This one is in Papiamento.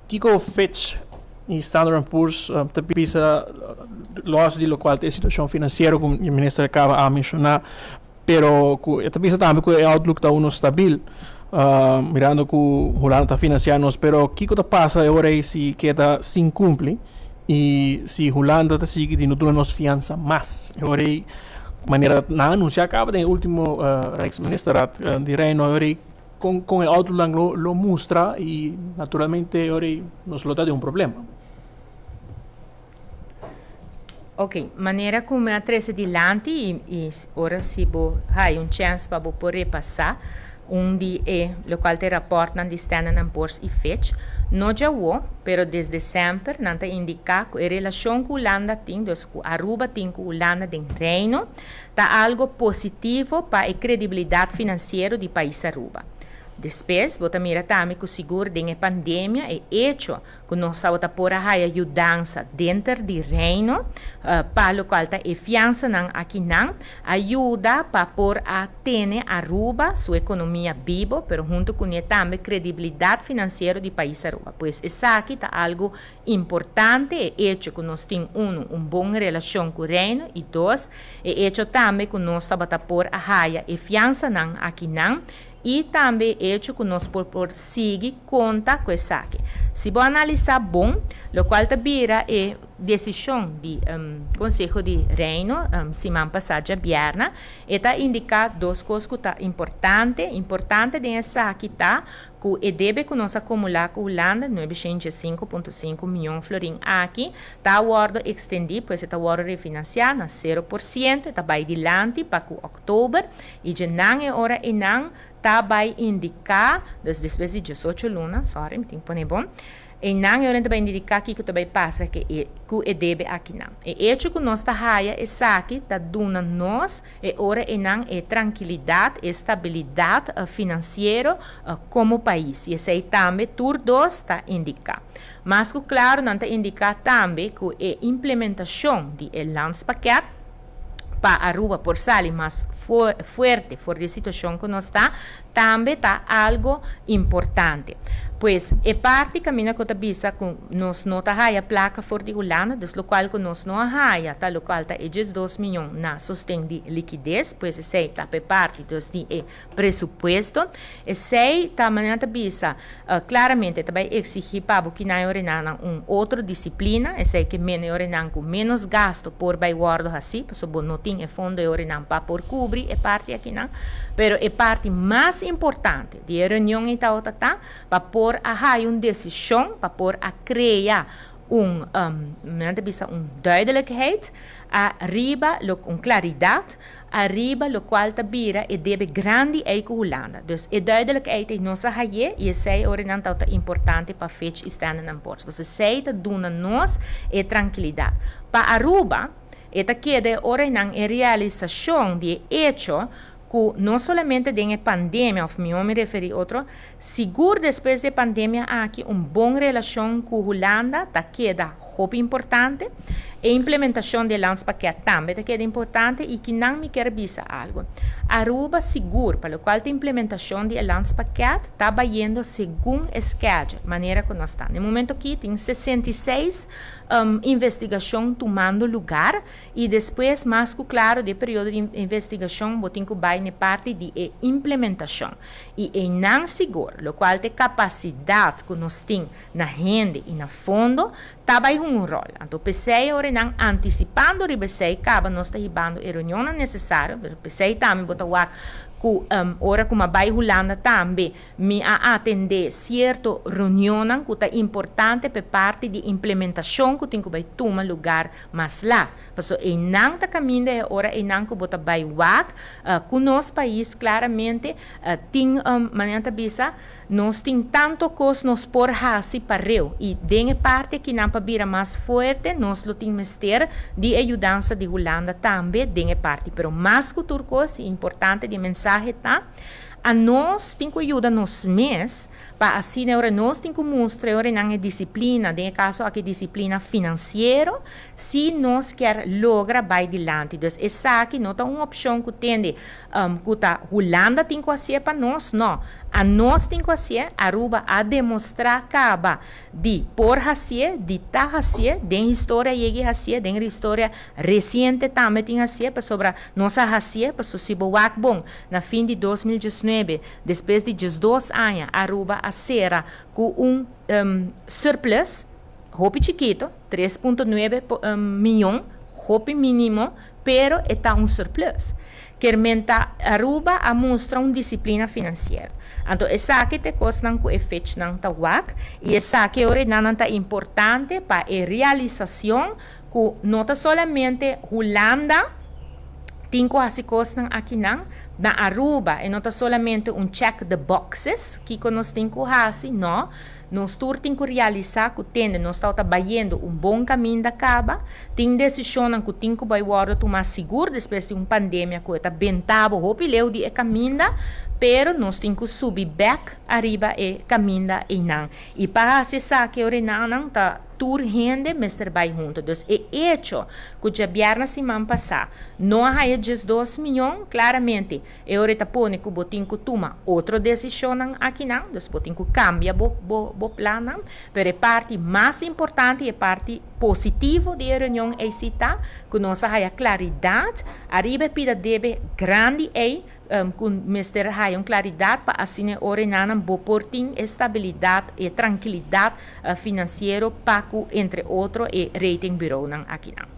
Kiko Fitch i Standard and Poor's ta bisa los di lokual ta e situashon finansiero ku e minister a kaba a menshoná, pero ku e ta bisa tambe ku e outlook ta uno stabil mirando ku Hulanda ta finansiá nos, pero kiko ta pasa e ora ei si keda sin kumpli i si Hulanda ta sigui di no duna nos fiansa mas? E ora ei manera nan a anunsiá kaba den e último Rijksministerraad di Reino e ora ei Con con e autonan lo lo mustra y naturalmente ora ey nos lo ta den un problema. Ok, manera cu mi a trece dilanti y y ora si bo haya un chance pa bo por repasa un di e locual ta e raportnan di Standard and Poor's y Fitch, no djawo, pero desde semper nan ta indica cu e relacion cu Hulanda tin, dus cu Aruba tin cu Hulanda den Reino, Ta algo positivo pa e credibilidad financiero di pais Aruba. Despues bo ta mira tambe cu sigur den e pandemia e hecho cu nos tabata por a haya yudansa denter di Reino pa locual ta e fiansanan akinan a yuda pa por a tene Aruba su economia bibo pero hunto cune tambe credibilidad financiero di pais Aruba. Pues esaki ta algo Importante e echo ku nos tin unu un bon relashon ku Reino i dos, e echo tambe ku nos tabata por a haya e fiansanan akinan i tambe e echo ku nos por por sigui konta ku esaki. Si bo analisá bon, lokual ta bira e desishon di Konseho di Reino siman pasá djabièrna, e ta indiká dos kos ku ta importante. Importante den esaki ta Ku e debe ku nos a kumulá ku Hulanda, 905.5 mion florin aki, ta wòrdu ekstendí, pues e ta wòrdu refinansiá na 0%, e ta bai dilanti pa ku òktober, i dje nan e ora einan ta bai indiká, dus despues di 18 luna, sorry, mi tin ku pone bon, Einan e ora ta bai indiká kiko ta bai pasa ke e ku e debe akinan. E echo ku nos ta haya esaki ta duna nos e ora einan e trankilidat, e stabilidat finansiero komo pais. I esei tambe tur dos ta indiká. Mas ku klaru nan ta indiká tambe ku e implementashon di e landspakket pa Aruba por sali mas fuerte for di e situashon ku nos ta, tambe ta algo importante. Pues e parti caminda cu ta bisa cu nos no ta haya placa for di Hulanda, dus locual cu nos no a haya ta locual ta e 12 miyon na sosten di liquidez, pues esey ta p'e parti dus di e presupuesto. Esey ta manera ta bisa claramente ta bay exigi pa bo kina e orenanan un otro disciplina, esey ke meno e orenan cu menos gasto por bay wordo haci, pasobra bo no tin e fondo e orenan pa por cubri e parti akinan. Pero e parti mas importante di e reunion ei tabata ta pa por a haya un desishon, pa por a krea un, nan ta bisa un duidelijkheid ariba lo, un klaridat ariba lokual ta bira e debe grandi ei ku Hulanda. Dus e duidelijkheid ei nos a hay'é i esei ora nan tabata importante pa Fitch i Standard and Poor's. Pasobra esei ta duna nos e trankilidat. Pa Aruba e ta keda e ora einan e realisashon di e echo ku no solamente den e pandemia, òf mihó mi referí otro, sigur despues di e pandemia aki un bon relashon ku Hulanda ta keda hopi importante. E implementashon di e landspakket tambe ta keda importante i kinan mi kier bisa algu. Aruba sigur pa lokual ta implementashon di e landspakket ta bayendo segun e schedule, manera ku nos ta. Na e momento aki tin 66 investigashon tumando lugar. I despues, mas ku klaro, di e periodo di investigashon bo tin ku bai na e parti di e implementashon. I einan sigur, lokual ta e kapasidat ku nos tin na hende i na fondo, ta bai hunga un ròl. Anto p'esei ora nan antisipando riba esei kaba nos ta hibando e reunionnan nesesario, pero p'esei tambe bo ta wak ku ora ku mi a bai Hulanda tambe, Mi a atendé sierto reunionnan ku ta importante p'e parti di implementashon ku tin ku bai tuma lugar mas lat. Pasobra einan ta kaminda e ora einan ku bo ta bai wak ku nos pais klaramente tin, manera ta bisa, nos tin tanto kos nos por hasi pareu i den e parti akinan pa bira mas fuerte nos lo tin mester di e yudansa di Hulanda tambe den e parti. Pero mas ku tur kos i importante di e mensahe ta, A Nos tin ku yuda nos mes pa asina e ora nos tin ku mustra e ora nan e disiplina, den e kaso aki disiplina finansiero, si nos kier logra bai dilanti. Dus esaki no ta un opshon ku tende ku ta Hulanda tin ku hasié pa nos, no. Anos tin ku hasié, Aruba a demostrá kaba di por hasié, di ta hasié, den historia yeg'i hasié, den historia resiente tambe tin hasié, pasobra nos a hasié, paso si bo wak bon, na fin di 2019, despues di 12 aña, Aruba a sera ku un surplus, hopi chikito, 3.9 mion, hopi mínimo, pero e ta un surplus. Ke men ta Aruba a mustra un disiplina finansiero. Anto, esaki ta e kosnan ku e Fitch nan ta wak, i esaki ora nan ta importante pa e realisashon ku no ta solamente Hulanda tin ku hasi kosnan akinan na Aruba, e no ta solamente un check the boxes ku nos tin ku hasi, no. Nos tur tin ku realisá ku tende nos ta bayendo un bon kaminda kaba, tin desishon ku tin ku bai wòrdu tuma sigur despues di un pandemia ku ta benta bo hopi leu di e kaminda, pero nos tin ku subi back ariba e kaminda einan. I pa hasi esaki nan ta tur hende mester bai huntu. Dus e hecho ku djabièrnè siman pasá no a haya 12 mion, klaramente e ora ta pone ku bo tin ku tuma otro desishon akinan, dus bo tin ku kambia bo plan, pero e parti mas importante, e parti positivo di e reunion ei ta ku nos a haya klaridat ariba pida debe grandi ei, ku mester haya un klaridat pa asina ora nan bo por tin estabilidat i trankilidat finansiero pa ku, entre otro, e rating bureau nan akinan.